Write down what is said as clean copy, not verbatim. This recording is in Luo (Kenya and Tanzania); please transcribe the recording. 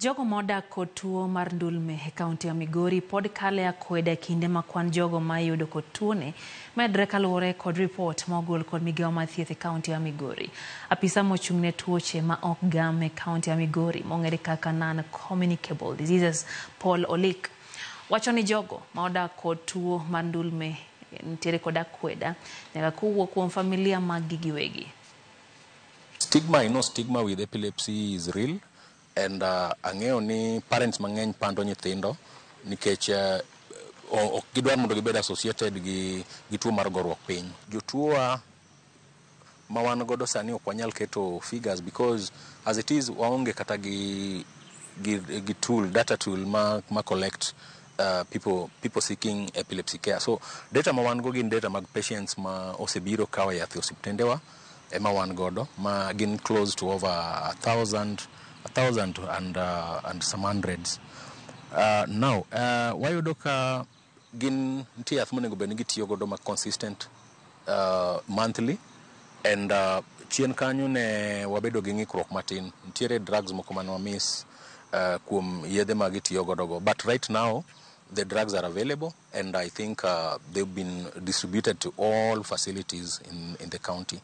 Jogo ma odak kod tuo mar ndulme e kaunti ya Migori pod kale akweda e kinde ma kwan jogo ma iyudo kod tuoni medre kaluwore kod ripot ma ogol kod migawo mar thieth e kaunti ya Migori. Apisa mochung' ne tuoche ma ok gam e kaunti ya Migori mong'ere kaka Non-Communicable Diseases Paul Olik wacho ni jogo ma odak kod tuo mar ndulme nitiere kod akweda nyaka kowuok kuom familia mag gi giwegi. Stigma, I know stigma with epilepsy is real and ang'eyo ni parents mang'eny pando nyithindo nikech ok gidwar mondo gibed associated gi tuo mar goruok piny. Jotuowa ma wan godo sani ok wanyal keto figures because as it is waonge kata gi tool, data tool ma collect people seeking epilepsy care. So data ma wan go gin data mag patients ma osebiro kawo yath e osiptendewa ema wan godo ma gin close to over 1,000 and some hundreds. Now, wayudo ka gin nitie yath monego bed ni gitiyo godo ma consistent monthly and chien kanyo ne wabedo gi ng'ikruok matin. Nitiere drugs moko mane wamiss kuom yedhe ma gitiyo godo go, but right now the drugs are available and I think they've been distributed to all facilities in the county.